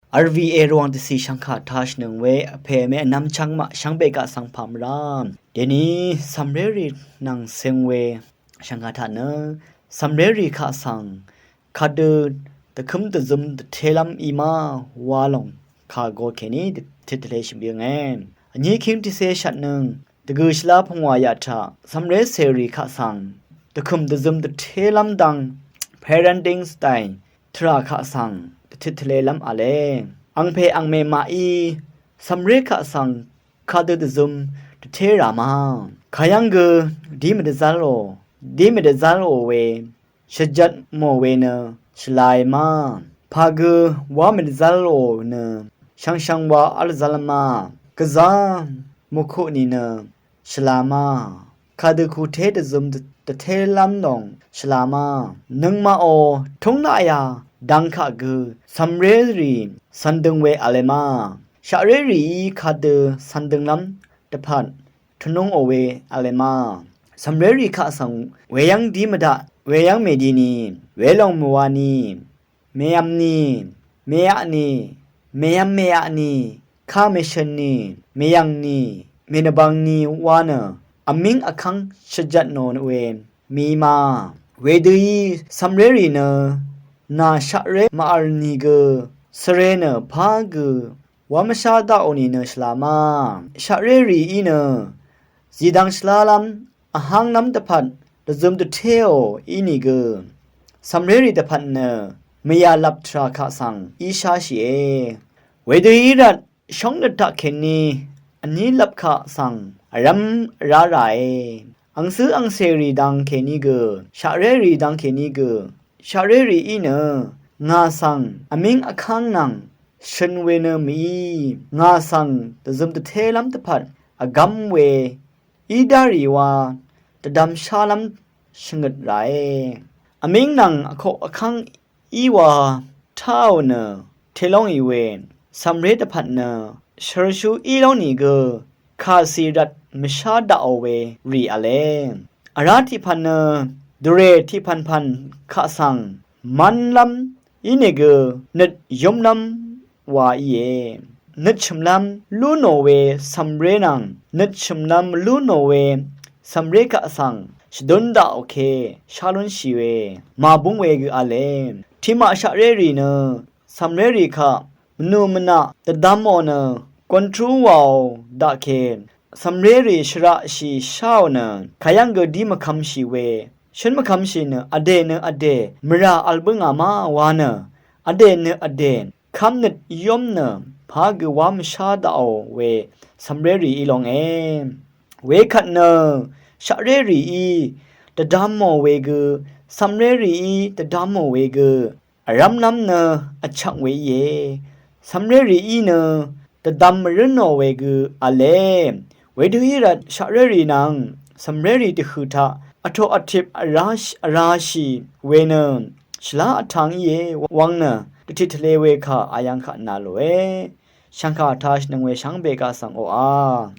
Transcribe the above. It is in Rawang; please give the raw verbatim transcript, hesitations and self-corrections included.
Rvā Rvwàng dvcì shvngkà taq shvnøng we vpè mè vnvm chvngmaq shvngbe kaq svng pà mvrá. Dèní cv̀mrérì nvng cøng we shvngkà taq nø cv̀mrérì kaq svng kadø dvkǿm dvzøm dvtélv́m í má wa lòng kà go kèní dvtit tvlē shø̀m yø̀ngē. Vní King tiqcé shvtnøng dvgø̀ shvlá pungwà yaq taq cv̀mré cèrì kaq svng dvkø̀m dvzøm dvtélv́m dvng parenting style tvrà kaq svng dvtit tvlēlv́m v̄le. Angpè angmè maqí cv̀mré kaq svng kadø dvzøm dvté rà ma. Kayv́ng gø dí mvdvzv́lò, dí mvdvzv́lò we shvjvt mò we nø shvlae ma. Pà gø wá mvdvzv́lò nø shvngshvng wa v́l zv́l ma. Gvzá mvkuq nìnø shvla ma. Kadø kuté dvzøm dvtélv́m lòng shvla ma. Nøngmaqò túng naqyà dvng kaq gø cv̀mrérì cv̀ndøng we v̄le ma. Shaqrérìí kadø cv̀ndønglv́m dvpvt tvnúngò we v̄le ma. Cv̀mrérì kaq svng weyv́ng dí mvdaq, weyv́ng mèdi ni, welòng mvwa ni, mèvm ni, mèaq ni, mèvm mèaq ni, ka mèshø̀n ni, mèyv̀ng ni, mènvbvng ni wa nø vmíng vkv́ng shvjvt nò we mì ma. Wedøí cv̀mrérì nø nà shaqré màvl nìgø svre nø pà gø wá mvshá daqò nìnø shvla ma. Shaqrérìí nø zìdvng shvlálv́m vhánglv́m dvpvt dvzøm dvtéò ínìgø cv̀mrérì dvpvt nø mvyà lap tvrà kaq svng ísháshìe. Wedø í rvt shóngnøt taqkèní vní lap kaq svng vrv́m vrá ràe. Angcǿ angcèrì dang kèní gø, shaqrérì dang kèní gø, shaqrérìí nø ngà svng vmíng vkv́ng nvng shøn we nø mìí ngà svng dvzøm dvtélv́m dvpvt vgv́m we í dárì wa dvdvmshálv́m shvngøt ràe. Vmíng nvng vkoq vkv́ng í wa táò nø telóngì we cv̀mré dvpvt nø shø̀rshú í lónìgø kàcì rvt mvshá daqò we rì v̄le. Vrá tiqpv̀n nø dvrè tiqpv̀npv̀n kaq svng mv́nlv́m ínìgø nøt yúmlv́m wa íe. Nøt shø̀mlv́m lú nò we cv̀mré nvng nøt shø̀mlv́m lú nò we cv̀mré kaq svng shvdún daqò ke shá lúnshì we màbúng we gø v̄le. Tiqmaq shaqrérì nø cv̀mrérì kaq mvnù mvnaq dvdvmò nø gontrú wàò daqke cv̀mrérì shvraqshì sháò nø kayv́ng gø dí mvkvmshì we shǿn mvkvmshì nø vdè nø vdè mvrà vl bǿngà má wa nø vdè nø vdè kv́mnøt yóm nø pà gø wá mvshá daqò we cv̀mrérìí longe. Wekvt nø shaqrérìí dvdvmò we gø cv̀mrérìí dvdvmò we gø vrv́mlv́m nø vchvk we íe. Cv̀mrérìí nø dvdvm mvrǿnò we gø v̄le. Wedø í rvt shaqrérì nvng cv̀mrérì dvhø̀ taq vtoq vtip vrashì we nø shvlá vtv̄ng íe wvng nø dvtit tvlē we kà ayv̄ng kaq nà lòe. Shv̀ngkà taq shvnøng we shvngbe kaq svng oqà